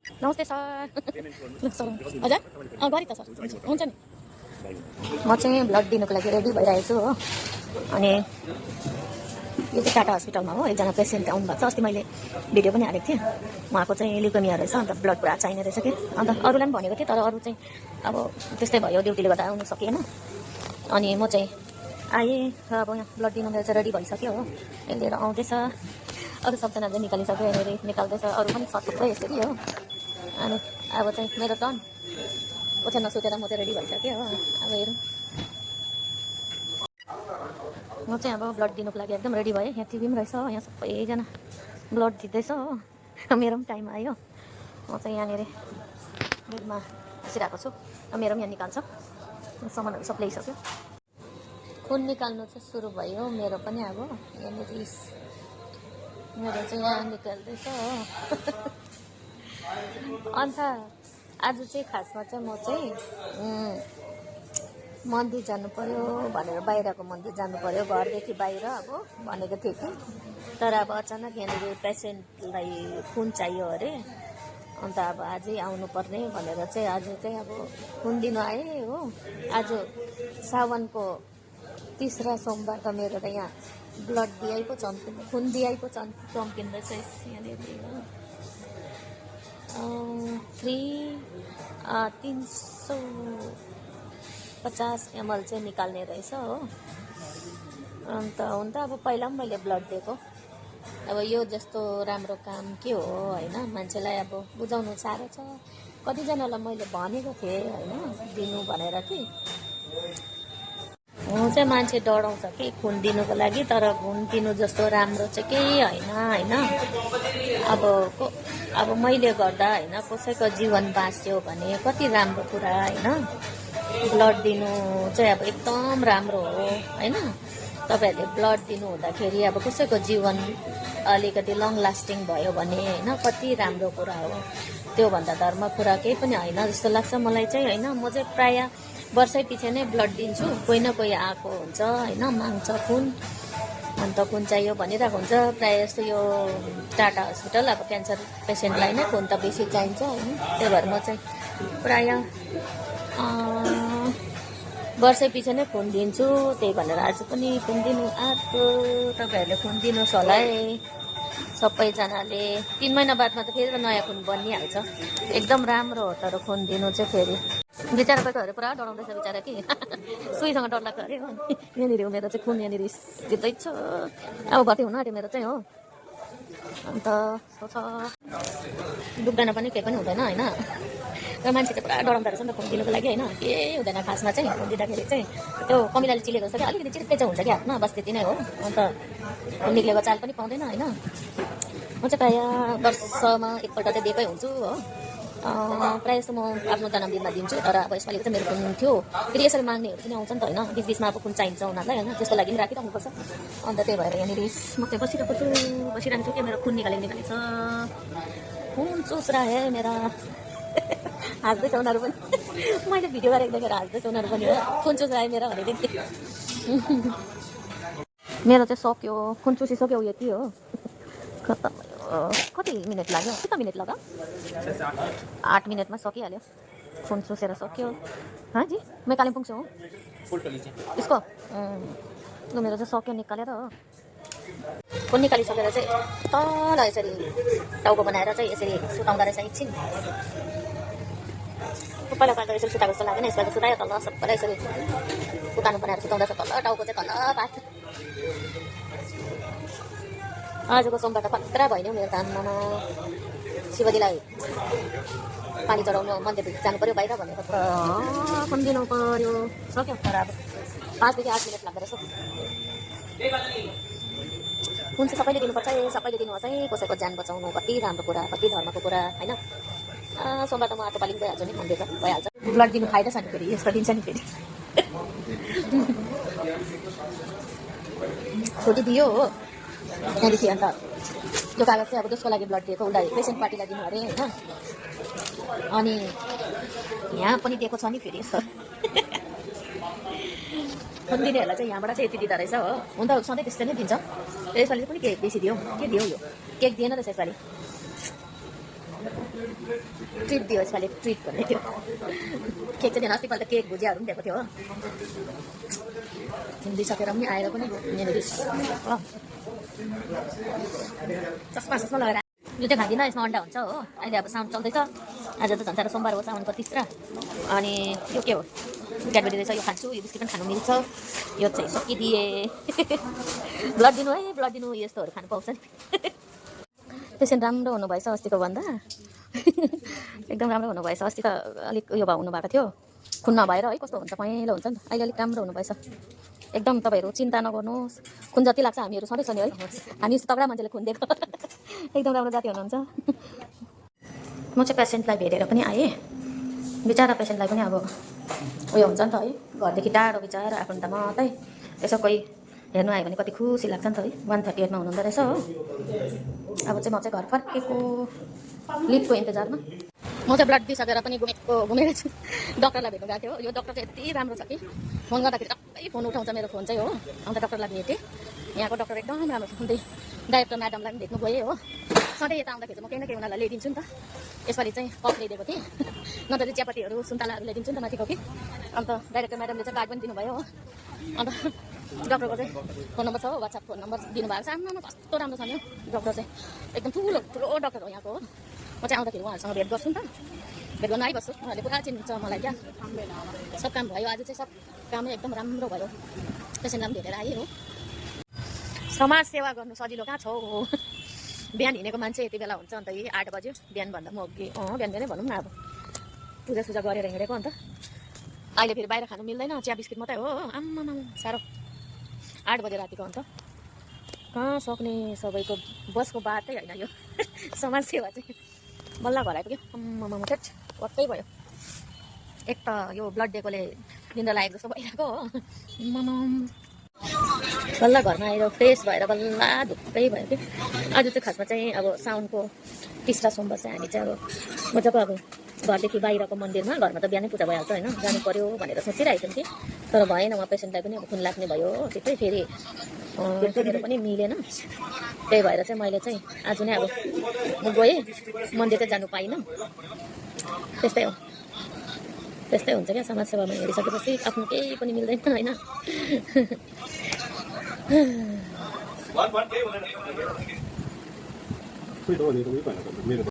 नमस्ते sir sir हजुर गरी त सर हुन्छ नि म चाहिँ ब्लड दिनुको लागि रेडी भइरहेको छु हो अनि यो चाहिँ टाटा हस्पिटलमा हो एकजना पेसेन्ट आउनु भएको छ अस्ति मैले भिडियो पनि हालेको थिएँ उहाँको चाहिँ ल्युकेमिया रहेछ अन्त ब्लड पुरा चाहिने रहेछ कि अन्त अरूलाई पनि भनेको थिएँ तर अरू चाहिँ अब त्यस्तै भयो ड्युटीले गर्दा आउनु सकिएन अनि म चाहिँ आएँ र अब यहाँ ब्लड दिनु मेरो चाहिँ रेडी भइसक्यो हो लिएर आउँदैछ अरू सबजना चाहिँ निकालिसक्यो यहाँनिर निकाल्दैछ अरू पनि छ थुप्रै यसरी हो अनि अब चाहिँ मेरो टर्न ओछ्यानमा सुतेर म चाहिँ रेडी भइसक्यो हो अब हेरौँ म चाहिँ अब ब्लड दिनुको लागि एकदम रेडी भएँ यहाँ टिभी पनि रहेछ यहाँ सबैजना ब्लड दिँदैछ हो मेरो पनि टाइम आयो म चाहिँ यहाँनिर बेडमा बसिरहेको छु मेरो पनि यहाँ निकाल्छ सामानहरू सब ल्याइसक्यो खुन निकाल्नु चाहिँ सुरु भयो मेरो पनि अब यहाँनिर मेरो चाहिँ यहाँ निकाल्दैछ हो अन्त आज चाहिँ खासमा चाहिँ म चाहिँ मन्दिर जानु पर्यो भनेर बाहिरको मन्दिर जानु पर्यो घरदेखि बाहिर अब भनेको थिएँ कि तर अब अचानक यहाँनिर पेसेन्टलाई खुन चाहियो अरे अन्त अब आजै आउनुपर्ने भनेर चाहिँ आज चाहिँ अब खुन दिनु आएँ हो आज सावनको 3रा सोमबार त मेरो त यहाँ ब्लड दिइ पो चम्किँदै खुन दिइ पो चम्किँदैछ यहाँनिर 350 ml चाहिँ निकाल्ने रहेछ हो अन्त हुन त अब पहिला पनि मैले ब्लड दिएको अब यो जस्तो राम्रो काम के हो होइन मान्छेलाई अब बुझाउनु साह्रो छ कतिजनालाई मैले भनेको थिएँ होइन दिनु भनेर कि हुन चाहिँ मान्छे डराउँछ कि खुन दिनुको लागि तर खुन दिनु जस्तो राम्रो चाहिँ केही होइन अब मैले गर्दा होइन कसैको जीवन बाँच्यो भने कति राम्रो कुरा होइन ब्लड दिनु चाहिँ अब एकदम राम्रो हो होइन तपाईहरुले ब्लड दिनु हुँदाखेरि अब कसैको जीवन अलिकति लङ लास्टिङ भयो भने होइन कति राम्रो कुरा हो त्योभन्दा धर्म कुरा केही पनि होइन जस्तो लाग्छ मलाई चाहिँ होइन म चाहिँ प्राय वर्षै पछि नै ब्लड दिन्छु कोही न कोही आएको हुन्छ होइन माग्छ खुन अन्त खुन चाहियो भनिरहेको हुन्छ प्राय जस्तो यो टाटा हस्पिटल अब क्यान्सर पेसेन्टलाई नै खुन त बेसी चाहिन्छ होइन त्यही भएर म चाहिँ प्राय वर्षै पछि नै खुन दिन्छु त्यही भनेर आज पनि खुन दिनु आएको तपाईहरुले खुन दिनुहोस् होला है सबैजनाले 3 महिना बादमा त फेरि नयाँ खुन बनिहाल्छ एकदम राम्रो हो तर खुन दिनु चाहिँ फेरि बिचारा कोहीकोहरू पुरा डराउँदैछ बिचारा कि सुईसँग डर लाग्छ अरे हो यहाँनिर मेरो चाहिँ खुन यहाँनिर जित्दैछ अब भर्ती हुन आँट्यो मेरो चाहिँ हो अन्त छ दुख्दैन पनि केही पनि हुँदैन होइन र मान्छे चाहिँ पुरा डराउँदो रहेछ नि त खुन दिनुको लागि होइन केही हुँदैन खासमा चाहिँ खुन दिँदाखेरि चाहिँ त्यो कमिलाले चिलेको जस्तो कि अलिकति चिर्कै चाहिँ हुन्छ कि हातमा बस त्यति नै हो अन्त खुन निक्लेको चाल पनि पाउँदैन होइन म चाहिँ प्रायः वर्षमा एकपल्ट चाहिँ दिएकै हुन्छु हो प्रायः जस्तो म आफ्नो जन्मदिनमा दिन्छु तर अब यसपालि चाहिँ मेरो खुन थियो फेरि यसरी माग्नेहरू पनि आउँछ नि त होइन बिचबिचमा अब खुन चाहिन्छ उनीहरूलाई होइन त्यसको लागि पनि राखिराख्नुपर्छ अन्त त्यही भएर यहाँनिर म चाहिँ बसिरहन्छु कि मेरो खुन निकालेको छ खुन चुस्रा हे मेरा हाँस्दैछ उनीहरू पनि मैले भिडियो गरेको देखेर हाँस्दैछ उनीहरू पनि खुन चुस्रा है मेरो भनेदेखि मेरो चाहिँ सक्यो खुन चुसिसक्यो यति हो कति मिनट लाग्यो कति मिनट लगा 8 मिनटमा सकिहाल्यो खुन चुसेर सक्यो हाँ जी मैं कालिम्पोङ से हूँ इसको मेरो चाहिँ सक्यो निकालेर हो खुन निकालिसकेर चाहिँ तल यसरी टाउको बनाएर चाहिँ यसरी सुताउँदो रहेछ एकछिन पहिला पहिला यसरी सुताएको जस्तो लागेन यसबाट सुतायो तल सबैलाई यसरी उतानु बनाएर सुताउँदा तल टाउको चाहिँ तल पाक्यो आजको सोमबार त खतरा भयो नि मेरो काममा शिवजीलाई पानी चढाउनु मन्दिर जानु पर्यो बाहिर भनेर त खुन दिनु पर्यो सक्यो तर अब 5 देखि 8 मिनट लाग्दो रहेछ खुन चाहिँ सबैले दिनुपर्छ सबैले दिनुहोस् है कसैको ज्यान बचाउनु कति राम्रो कुरा कति धर्मको कुरा होइन सोमबार त म आटो पालिङ गइहाल्छु नि मन्दिर त भइहाल्छ ब्लड दिनु फाइदा छ नि फेरि यस्तो दिन्छ नि फेरि छुट्टी दियो हो त्यहाँदेखि अन्त यो कागज चाहिँ अब जसको लागि ब्लड दिएको उसलाई पेसेन्ट पार्टीलाई दिनु अरे होइन अनि यहाँ पनि दिएको छ नि फेरि यस्तो खुन दिनेहरूलाई चाहिँ यहाँबाट चाहिँ यति दिँदो रहेछ हो हुन त सधैँ त्यस्तै नै दिन्छ यसपालि पनि के बेसी दियो के दियो यो केक दिएन रहेछ यसपालि ट्रिट दियो यसपालि ट्रिट भन्ने थियो केक चाहिँ अस्तिपल्ट केक भुजियाहरू पनि दिएको थियो हो दिइसकेर पनि आएर पनि मेरो डिस चस्मा लगाएर यो चाहिँ खाँदिनँ यसमा अन्डा हुन्छ हो अहिले अब साउन्ड चल्दैछ आज त झन् साह्रो सोमबार हो साउनको 30 अनि यो के हो क्याडबेरी रहेछ यो खान्छु यो बिस्किट पनि खानु मिल्छ यो चाहिँ सकिदिए ब्लड दिनु है ब्लड दिनु यस्तोहरू खानु पाउँछ नि पेसेन्ट राम्रो हुनुभएछ अस्तिको भन्दा एकदम राम्रो हुनुभएछ अस्ति त अलिक उयो हुनुभएको थियो खुन नभएर है कस्तो हुन्छ पहेँलो हुन्छ नि त अहिले अलिक राम्रो हुनुभएछ एकदम तपाईँहरू चिन्ता नगर्नुहोस् खुन जति लाग्छ हामीहरू सधैँ छ नि है हामी यस्तो तगडा मान्छेले खुन दिएको एकदम राम्रो जाति हुनुहुन्छ म चाहिँ पेसेन्टलाई भेटेर पनि आएँ बिचरा पेसेन्टलाई पनि अब उयो हुन्छ नि त है घरदेखि टाढो बिचरा आफ्नो त मात्रै यसो कोही हेर्नु आयो भने कति खुसी लाग्छ नि त है 138मा हुनुहुँदो रहेछ हो अब चाहिँ म चाहिँ घर फर्केको लिफ्टको इन्तजारमा म चाहिँ ब्लड दिइसकेर पनि घुमेर छु डक्टरलाई भेट्नु गएको थियो यो डक्टर चाहिँ यति राम्रो छ कि फोन गर्दाखेरि टक्कै फोन उठाउँछ मेरो फोन चाहिँ हो अन्त डक्टरलाई भेटेँ यहाँको डक्टर एकदम राम्रो छ अन्त डाइरेक्टर म्याडमलाई पनि भेट्नु गएँ हो सधैँ यता आउँदाखेरि चाहिँ म केही न केही उनीहरूलाई ल्याइदिन्छु नि त यसपालि चाहिँ कप ल्याइदिएको थिएँ नत्र चाहिँ चियापत्तीहरू सुन्तलाहरू ल्याइदिन्छु नि त माथिको कि अन्त डाइरेक्टर म्याडमले चाहिँ कार्ड पनि दिनुभयो हो अन्त डक्टरको चाहिँ फोन नम्बर छ हो वाट्सएप फोन नम्बर दिनुभएको छ आम्मामा कस्तो राम्रो छ नि डक्टर चाहिँ एकदम ठुलो डक्टर हो यहाँको हो म चाहिँ आउँदाखेरि उहाँहरूसँग भेट गर्छु नि त भेट गर्न आइबस्छु उहाँहरूले पुरा चिन्नुहुन्छ मलाई क्या सब काम भयो आज चाहिँ सब कामै एकदम राम्रो भयो पेसेन्टलाई पनि भेटेर आएँ हो समाज सेवा गर्नु सजिलो कहाँ छ हो बिहान हिँडेको मान्छे यति बेला हुन्छ अन्त यही 8 बज्यो बिहानभन्दा म बिहान बिहानै भनौँ न अब पूजा गरेर हिँडेको अन्त अहिले फेरि बाहिर खानु मिल्दैन चिया बिस्किट मात्रै हो आम्मामा साह्रो 8 बजे रातिको अन्त कहाँ सक्ने सबैको बसको बाटै होइन यो समाज सेवा चाहिँ बल्ल घर आइपुग्यो आम्मामा ठ्याट वाक्कै भयो एक त यो ब्लड डेकोले निन्द्रा लागेको जस्तो भइरहेको हो बल्ल घरमा आएर फ्रेस भएर बल्ल ढुक्कै भयो कि आज चाहिँ खासमा चाहिँ अब साउनको 3 सोमबार चाहिँ हामी चाहिँ अब मजाको अब घरदेखि बाहिरको मन्दिरमा घरमा त बिहानै पूजा भइहाल्छ होइन जानु पर्यो भनेर सोचिरहेको थियौँ कि तर भएन उहाँ पेसेन्टलाई पनि अब खुन लाग्ने भयो छिट्टै फेरि त्यतिखेर पनि मिलेन त्यही भएर चाहिँ मैले चाहिँ आज नै अब म गएँ मन्दिर चाहिँ जानु पाइनँ त्यस्तै हुन्छ क्या समाज सेवामा हिँडिसकेपछि आफ्नो केही पनि मिल्दैन होइन